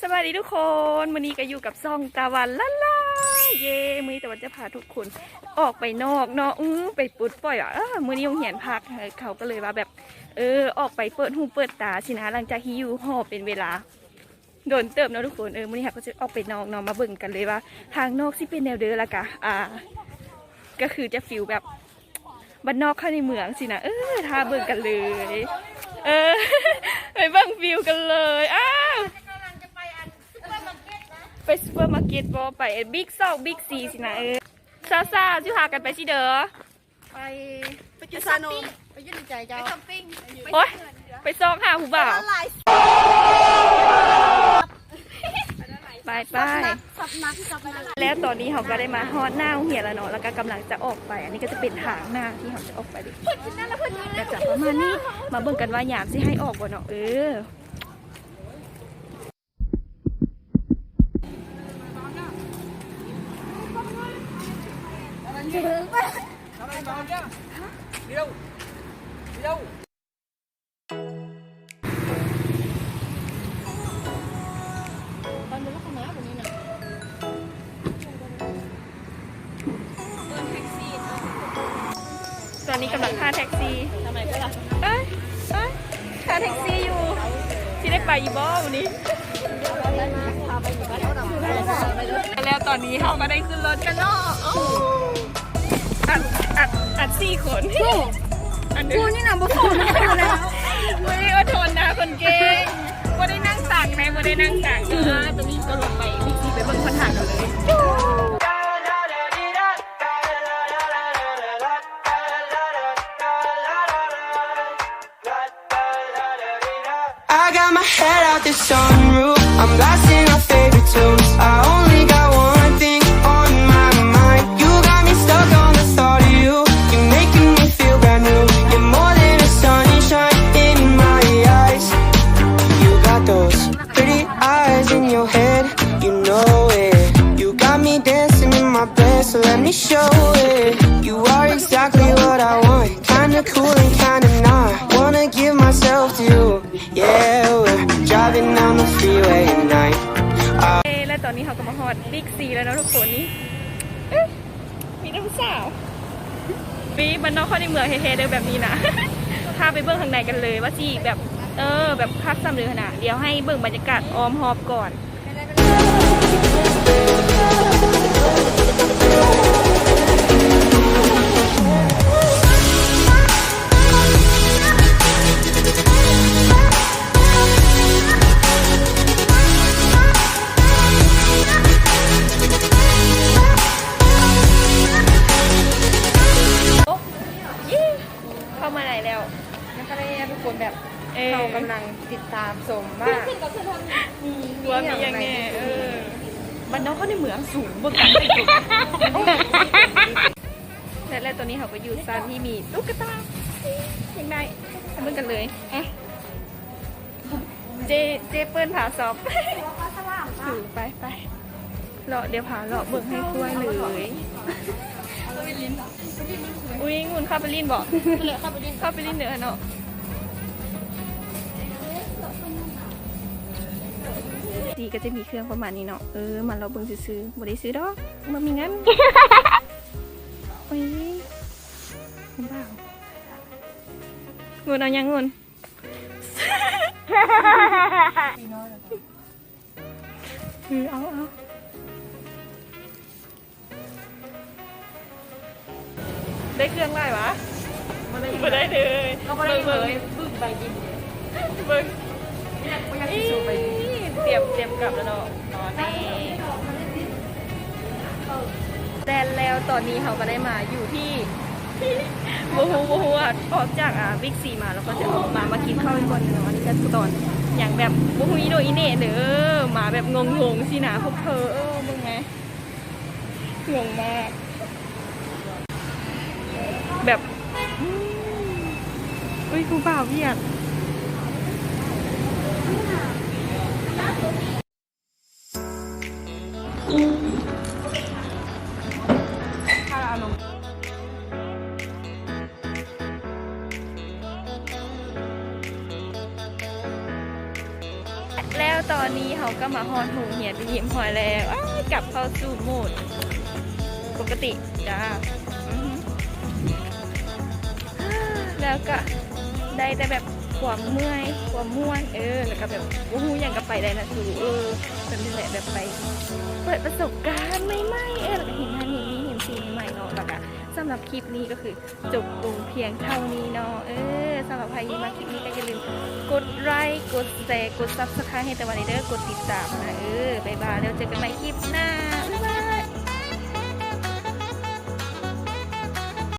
ສະບາຍດີທຸກຄົນ ມື້ນີ້ກໍຢູ່ກັບຊ່ອງຕາວັນລາລາ ເຢ້ ມື້ນີ້ຕາວັນຈະພາທຸກຄົນອອກໄປນອກເນາະ ອື ໄປປົດປ່ອຍວ່າ ເອີ ມື້ນີ້ໂຮງຮຽນພັກ ເຂົາກໍເລີຍວ່າແບບ ເອີ ອອກໄປເປີດຫູເປີດຕາຊີ້ນະ ຫຼັງຈາກທີ່ຢູ່ຫໍເປັນເວລາດົນເຕີບເນາະທຸກຄົນ. ເອີ ມື້ນີ້ເຮົາກໍຈະອອກໄປນອກເນາະ ມາເບິ່ງກັນເລີຍວ່າທາງນອກຊິເປັນແນວໃດ ແລ້ວກະ ອ່າ ກໍຄືຈະຟີລແບບ ບ້ານນອກເຂົ້າໃນເມືອງຊີ້ນະ ເອີ ຖ້າເບິ່ງກັນເລີຍ ເອີ ໄປເບິ່ງວິວກັນເລີຍ ອ້າວ ໄປຊຸບເປີມາເກັດບໍ່ ໄປບິກສອງບິກສີ່ຊີ້ນະ ເອີ ສາວໆ ຊິພາກັນໄປໃສເດີ ໄປ ໄປກິນຊານົມ ໄປຢູ່ໃນໃຈເຈົ້າ ໂອ້ຍ ໄປຊອກຫາຜູ້ບ່າວ ໄປໆ ແລ້ວຕອນນີ້ເຮົາກໍໄດ້ມາຮອດໜ້າໂຮງຮຽນແລ້ວເນາະ ແລ້ວກໍກຳລັງຈະອອກໄປ ອັນນີ້ກໍຈະເປັນທາງໜ້າທີ່ເຮົາຈະອອກໄປເລີຍ ກໍຈະປະມານນີ້ ມາເບິ່ງກັນວ່າຍາມຊິໃຫ້ອອກບໍ່ເນາະ ເອີ. ຕອນນີ້ກຳລັງຖ້າແທັກຊີ ເອີຍ ເອີຍ ຖ້າແທັກຊີຢູ່ ຊິໄດ້ໄປຢູ່ບໍ່ມື້ນີ້ ແລ້ວຕອນນີ້ເຮົາກໍໄດ້ຂຶ້ນລົດກັນເນາະ ໂອ້ ອັດ ອັດ ອັດສີ່ຄົນ ອັນນີ້ ກູນີ້ນະບໍ່ສູ້ນະ ມື້ນີ້ອົດທົນນະຄົນເກັ່ງ ບໍ່ໄດ້ນັ່ງຕັກນະ ບໍ່ໄດ້ນັ່ງຕັກ ເອີ ຕອນນີ້ກໍລົງໄປ ໄປເບິ່ງຄົນຫາກັນເລີຍ. I got my head out the sunroof. I'm blasting our favorite tunes. I only got one thing on my mind. You got me stuck on the thought of you. You're making me feel brand new. You're more than a sunshine in my eyes. You got those pretty eyes in your head. You know it. You got me dancing in my bed, so let me show it. You are exactly what I want. Kinda cool and kinda not. Wanna give myself to you. Yeah, we're driving down the freeway at night. ເອີ ແລະຕອນນີ້ເຮົາກໍມາຮອດບິກຊີແລ້ວເນາະທຸກຄົນ ນີ້ ເອີ ມີແຕ່ຜູ້ສາວ ປີບ້ານນອກເຂົ້າໃນເມືອງແທ້ໆເດີ ແບບນີ້ນະ ພາໄປເບິ່ງຂ້າງໃນກັນເລີຍວ່າຊິແບບ ເອີ ແບບຄັກສ່ຳໃດຫັ້ນນະ ດຽວໃຫ້ເບິ່ງບັນຍາກາດອ້ອມຮອບກ່ອນ. ເຂົ້າມາໃນແລ້ວ ຍັງບໍ່ໄດ້ທຸກຄົນ ແບບ ເອີ ເຮົາກຳລັງຕິດຕາມຊົມວ່າ ວ່າມີຫຍັງແດ່ ເອີ ບ້ານນອກເຂົ້າໃນເມືອງສູງ ເບິ່ງການແຕ່ງຕົວ ແລະ ແລະ ຕອນນີ້ເຮົາກໍຢູ່ຊັ້ນທີ່ມີຕຸກກະຕາ ຢາກໄດ້ ໄປເບິ່ງກັນເລີຍ ອະ ເຈ ເຈເປີ້ນພາຊັອບ ໄປ ໄປ ເລາະ ດຽວພາເລາະເບິ່ງໃຫ້ທົ່ວເລີຍ. ອຸ້ຍ ງຸ່ນເຂົ້າໄປຫຼິ້ນບໍ່? ເຂົ້າໄປຫຼິ້ນ ເຂົ້າໄປຫຼິ້ນເດີເນາະ. ຈີກໍຈະມີເຄື່ອງປະມານນີ້ເນາະ. ເອີ ມາເລາະເບິ່ງຊື່ໆ ບໍ່ໄດ້ຊື້ດອກ ບໍ່ມີເງິນ. ໂອ້ຍ ຜູ້ບ່າວ ງຸ່ນເອົາຫຍັງງຸ່ນ? ເອີ ເອົາ ເອົາ. ໄດ້ເຄື່ອງຫຼາຍຫວາ? ບໍ່ໄດ້ ບໍ່ໄດ້ເລີຍ ເຮົາບໍ່ໄດ້ເລີຍ ບຶ້ມໃບບິນ ເບິ່ງ ບໍ່ຢາກ ບໍ່ຢາກຊິສູ້ໃບບິນ. ຕຽມ ຕຽມກັບແລ້ວເນາະ ຕອນນີ້ ແຕ່ແລ້ວຕອນນີ້ເຮົາກໍໄດ້ມາຢູ່ທີ່ ບໍ່ຮູ້ ບໍ່ຮູ້ວ່າອອກຈາກ ອ່າ ບິກຊີມາ ແລ້ວກໍຈະມາ ມາກິນເຂົ້າອີກບ່ອນໜຶ່ງເນາະ. ອັນນີ້ກໍຕອນຍັງແບບບໍ່ຮູ້ອີໂໜອີເໜເດີ ມາແບບງົງໆຊີ້ນະ ພວກເທີ ເອີ ເບິ່ງແມ ງົງມາກ ແບບ ອືມ ອຸ້ຍ ຜູ້ບ່າວຫວຽດ. ແລ້ວຕອນນີ້ເຮົາ ກໍມາຮອດໂຮງຮຽນເປັນທີ່ຮຽບຮ້ອຍແລ້ວ ອ້າຍ ກັບເຂົ້າສູ່ໂໝດປົກກະຕິຈ້າ. ອືຮຶ ແລ້ວກະໄດ້ແຕ່ແບບຄວາມເມື່ອຍ ຄວາມມ່ວນ ເອີ ແລ້ວກະແບບບໍ່ຮູ້ຫຍັງກະໄປໄດ້ນະສູ. ເອີ ແບບນີ້ແຫຼະ ແບບໄປເປີດປະສົບການໃໝ່ໆ ເອີ ແລ້ວກະເຫັນນັ້ນເຫັນນີ້ ເຫັນສິ່ງໃໝ່ໆເນາະ. ແລ້ວກະສຳລັບຄລິບນີ້ກໍຄື ຈົບລົງພຽງເທົ່ານີ້ເນາະ. ເອີ ສຳລັບໃຜທີ່ມັກຄລິບນີ້ກໍຢ່າລືມກົດໄລ ກົດແຊ ກົດ Subscribe ໃຫ້ຕາວັນເດີ ກົດຕິດຕາມນະ. ເອີ ບາຍບາຍ ແລ້ວເຈີກັນໃໝ່ຄລິບໜ້າ.